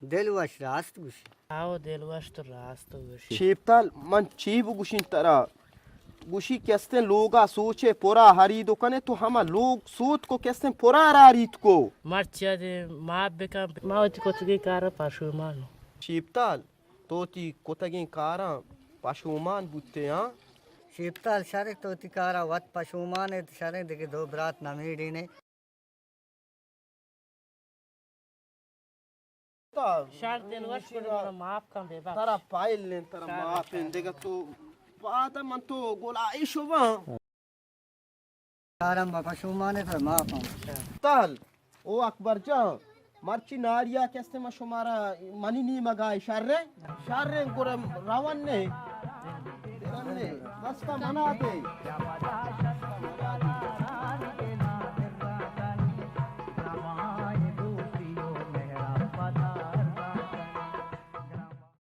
دل وش راست گوشی۔ آو دل وش تو راست گوشی۔ شیپتال، من چی بگوشین ترا؟ گوشی کہ استیں لوگا سوچے پورا ہرید کنے، تو ہما لوگ سوت کو کہ استیں پورا را ریت کو۔ مرچی دے معاف بکن، ما وتی کتگیں کارا پشومان۔ شیپتال، تو تی کتگیں کاراں پشومان بوتے ہاں؟ شیپتال، شریں تو تی کارا وت پشومان ئے، شریں دگہ دو برات نمیڑینے۔ شر دل وش کن، منا معاف کن بے بخش۔ ترا پائل لیں، ترا شر، معاف شر۔ دگہ تو پادا من تو گلائیش باں۔ کارم با پشومانے، ترا معاف ہم۔ تال، او اکبر جان، مرچی ناریا کہ استیں ما شمارا منی نیمگا شریں، شریں گڑا روان نے۔ روان نے، بس کا منا دے۔